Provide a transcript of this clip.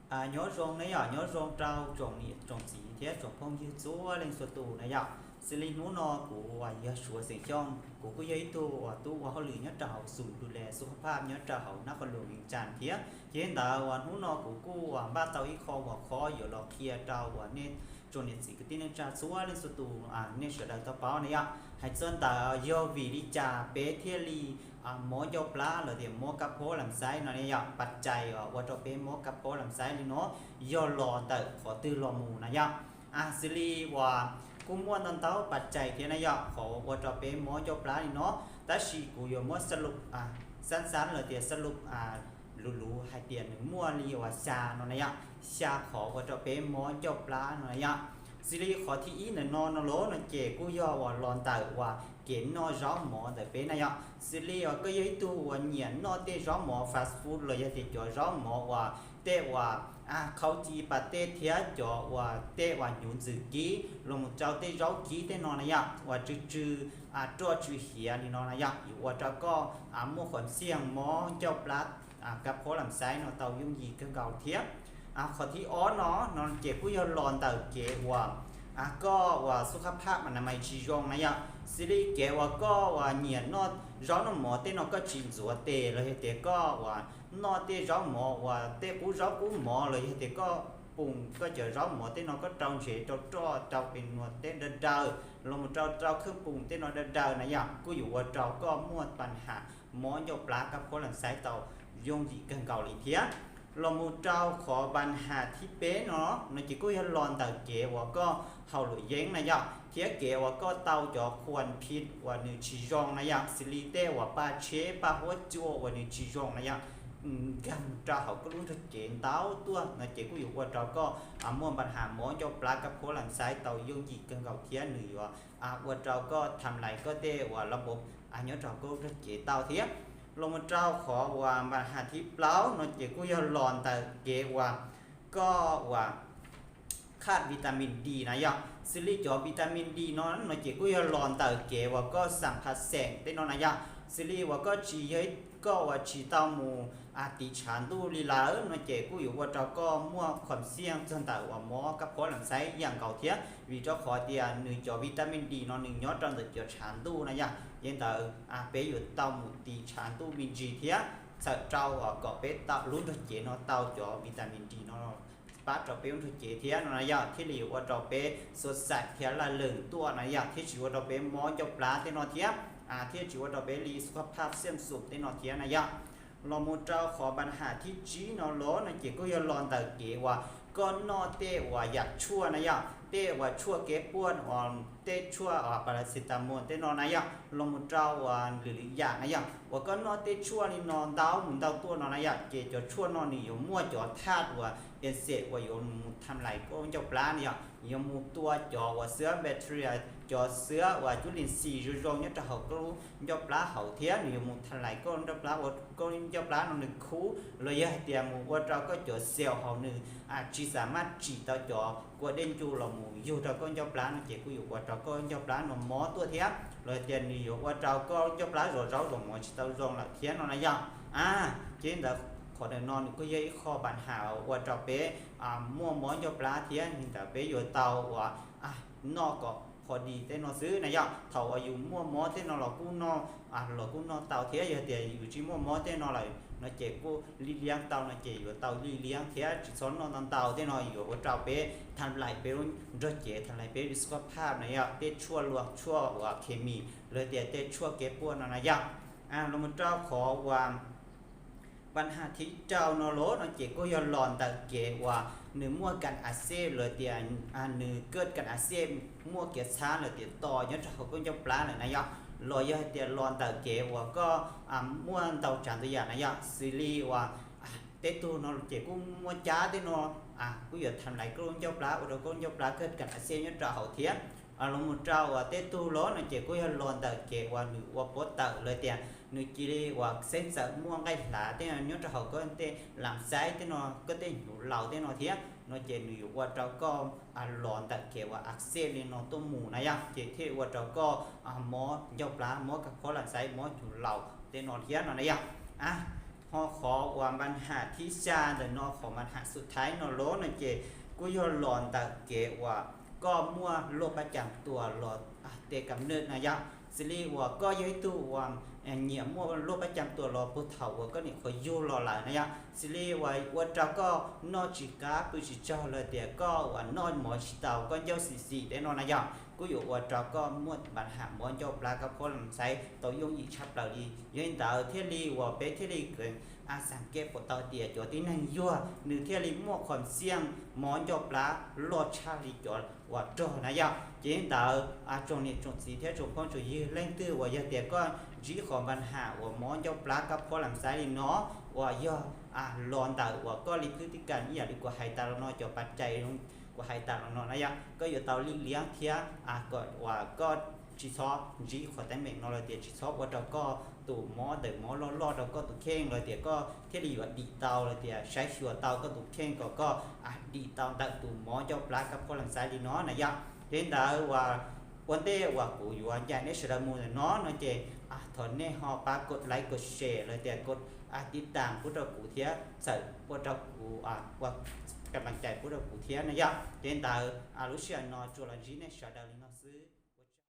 Nyob zoo na yom, nyob zoo rau tsoom niam tsoom txiv thiab tsoom phooj ywg txhua leej txhua tus na yom. Xws li hnub no kuv uas yog Suav xeem Xyooj, kuv kuj yog ib tug uas tub ua hauj lwm nyob rau hauv xum du le xu kha phaj nyob rau hauv nab qhov luas Vias Cas thiab. Ces ntawd uas hnub no kuv kuj uas npaj tau ib qho uas qhov yuav los qhia rau uas nej tsoom niam txiv kwv tij neej tsa txhua leej txhua tus, nej sawv daws tau paub na yom. Hais txog ntawm yog vim li cas peb thiaj li mob ncauj plab los tias mob kab phob lam xaib no ne yom, pas cais uas ua rau peb mob kab phob lam xaib li no yog los ntawm qhov twg los mus na yom. Xws li uas kuj muaj ntau ntau pas cais thiab na yom, qhov ua rau peb mob ncauj plab li no, tab sis kuv yuav muab xab lub, xab xab los tias xab lub luv luv hais tias nws muaj li uas xya no na yom, xya qhov ua rau peb mob ncauj plab no na yom. Xws li qhov thib ib ntawm no no los no ces kuj yog uas los ntawm uas kev noj zaub mov ntawm peb na yom. Xws li uas koj yog ib tug uas nyiam noj tej zaub mov fast food los yog tias cov zaub mov uas tej uas khau ci pas tej thiab cov uas tej uas hnyuv ntxwm kib los mus rau tej zaub kib tej no na yom, uas tsw tsw roj tsw hiav li no na yom, yuav ua rau koj muaj qhov xiaj mob ncauj plab, kab phob lam xaib no tau yooj yim kawg nkaus thiab. Qhov thib ob no no ces kuj yog los ntawm kev uas koj uas xu kha phaj mas na mais tsis zoo na yom. Xws li kev uas koj uas nyiam noj zaub noj mov tej no koj tsis ntxuav tes los yog tias koj uas noj tej zaub mov uas tej qub zaub qub mov los yog tias koj pum koj cov zaub mov tej no koj rau ntsev rau roj rau pem nuas tej daw daw los mus rau rau khawb pum tej no daw daw na yom, kuj yuav ua rau koj muaj pas has mob ncauj plab kab phob lam xaib tau yooj yim kawg nkaus li thiab. Los mus rau qhov pas has thib peb no no ces kuj yog los ntawm kev uas koj haus luam yeeb na yom, thiab kev uas koj tau cov khuas phij uas nws tsis zoo na yom, xws li tej uas paj tsheb paj huab cua uas nws tsis zoo na yom, nkag mus rau hauv koj lub nrog cev ntau tuaj no ces kuj yuav ua rau koj muaj pas has mob ncauj plab kab phob lam xaib tau yooj yim kawg nkaus thiab nws yuav ua rau koj tham lais koj tej uas lab npauv nyob rau koj lub nrog cev tau thiab. Los mus rau qhov uas pas has thib plaub no ces kuj yog los ntawm kev uas koj uas khaj vitamin D na yom. Xws li cov vitamin D no no ces kuj yog los ntawm kev uas koj xam phaj xeem tej no na yom. Xws li uas koj tsis yog koj uas tsis tau mus tiv tshav ntuj li lawm no ces kuj yuav ua rau koj muaj qhov xiaj txog ntawm uas mob kab phob lam xaib ib yam nkaus thiab, vim rau qhov tias nws cov vitamin D no nws nyob rau ntawm cov tshav ntuj na yom. Yog li ntawd peb yuav tau mus tiv tshav ntuj me ntsis thiab txhawm rau uas kom peb lub nrog cev no tau cov vitamin D no pab rau peb lub nrog cev thiab no na yom, thiaj li yuav ua rau peb xuas xaim thiab laj lwm tuaj na yom, thiaj tsis ua rau peb mob ncauj plab tej no thiab, thiaj tsis ua rau peb li xu kha phaj xiam xum tej no thiab na yom. Los mus rau qhov pas has thib tsib no los no ces kuj yog los ntawm kev uas koj noj tej uas yam tshuaj na yom, tej uas tshuaj kev puaj uas tej tshuaj uas paracetamol tej no na yom, los mus rau uas lwm lwm yam na yom, uas koj noj tej tshuaj li no ntau mus ntau tuaj no na yom, ces cov tshuaj no nws yuav muaj cov thaj uas acid uas yuav mus tham lais koj ncauj plab na yom, yuav mus tua cov uas xwab bacteria, cov xwab uas cub lis xis zoo zoo nyob rau hauv koj lub ncauj plab hauv thiab nws yuav mus tham lais koj ncauj plab ua koj ncauj plab no nws khub los yog hais tias mus ua rau koj cov cell hauv nws tsis xam maj tsim tau cov kua dej ncu los mus yug rau koj ncauj plab no ces kuj yuav ua rau koj ncauj plab no mob tuaj thiab, los yog tias nws yuav ua rau koj ncauj plab zom zaub zom mov tsis tau zoo lawm thiab no na yom. A, ces ntawd qhov ntawm no nws kuj yog ib qho pas has ua rau peb muaj mob ncauj plab thiab, li ntawd peb yuav tau uas noj kom pho dis tej no xwb na yom. Thaum uas yus muaj mob tej no los kuj noj, los kuj noj tau thiab, yog tias yus tsis muaj mob tej no lawm no ces kuj lij liab tau no ces yuav tau lij liab thiab, tsis txhob noj ntau ntau tej no yuav ua rau peb tham lais peb lub nrog cev, tham lais peb lub xu kha phaj na yom, tej tshuaj luag tshuaj uas khes mis los tias tej tshuaj kev puaj no na yom. Los mus rau qhov uas pas has thib rau no los no ces kuj yog los ntawm kev uas nws muaj kas a xej los tias nws kaj kas a xej muaj kev txhab los tias to nyob rau hauv koj ncauj plab lawm na yom, los yog hais tias los ntawm kev uas koj muaj ntau tsav ntau yam na yom, xws li uas tej tug no ces kuj muaj cab tej no kuj yuav tham lais koj lub ncauj plab ua rau koj ncauj plab kaj kas a xej nyob rau hauv thiab. Los mus rau uas tej tug los no ces kuj yog los ntawm kev uas nws ua pob tawm los tias nws cia li uas xeeb txawm muaj nqaij hlav tej no nyob rau hauv koj tej lam xaib tej no, koj tej hnyuv laus tej no thiab no ces nws yuav ua rau koj los ntawm kev uas a xej li no tuaj mus na yom, ces thiaj ua rau koj mob ncauj plab, mob kaj phob lam xaib, mob hnyuv laus tej no thiab no na yom. A, Ho qhov uas npa ham thib xya ntawm no, qhov npa ham xub thaiv no los no ces kuj yog los ntawm kev uas koj muaj loj pab cam tuas los tes kam nws na yom. Xws li uas koj yog ib tug uas nyiam muaj loj pab cam tuas los puag thaum uas koj niam qhuav yug los lawm na yom, xws li uas ua rau koj noj tsis qab pw tsis tsaug los tias koj uas noj mov tsis tau, koj ncauj xim xim tej no na yom, kuj yuav ua rau koj muaj npa ham mob ncauj plab kab phob las xaiv tau yooj yim tshaj plaws li. Yog li ntawd thiaj li uas peb thiaj li xav kev pom tau tias cov tib neeg yuag nws thiaj li muaj qhov xiaj mob ncauj plab loj tshaj li cov uas rog na yom. Ces li ntawd tsoom niam tsoom txiv thiab tsoom phooj tsoom ywg, leej twg uas yog tias koj ntsib qhov npa ham uas mob ncauj plab kab phob las xaiv li no uas yog los ntawm uas koj li phwb tib kas ib yam li kuv hais tas los no, cov pas cai kuv hais tas los no na yom, koj yuav tau lim liab thiab kom uas koj tsis txhob ntsib qhov teeb meem no los tias tsis txhob ua rau koj tus mob ntawm mob loj loj rau koj tus kheej los tias koj thiaj li yuav dim tau los tias saib xyuas tau koj tus kheej kom koj dim tau ntawm tus mob ncauj plab kab phob las xaiv li no na yom. Ces li ntawd uas ua ntej uas kuv yuav ncaim nej sawv daws mus ntawm no no ces thov nej ho pab kov like kov share los tias kov tiv tam pub rau kuv thiab txawm ua rau kuv ua ka las cai pub rau kuv thiab na yom. Ces li ntawd lub sij hawm no tsuas los ntsib nej sawv daws li no xwb.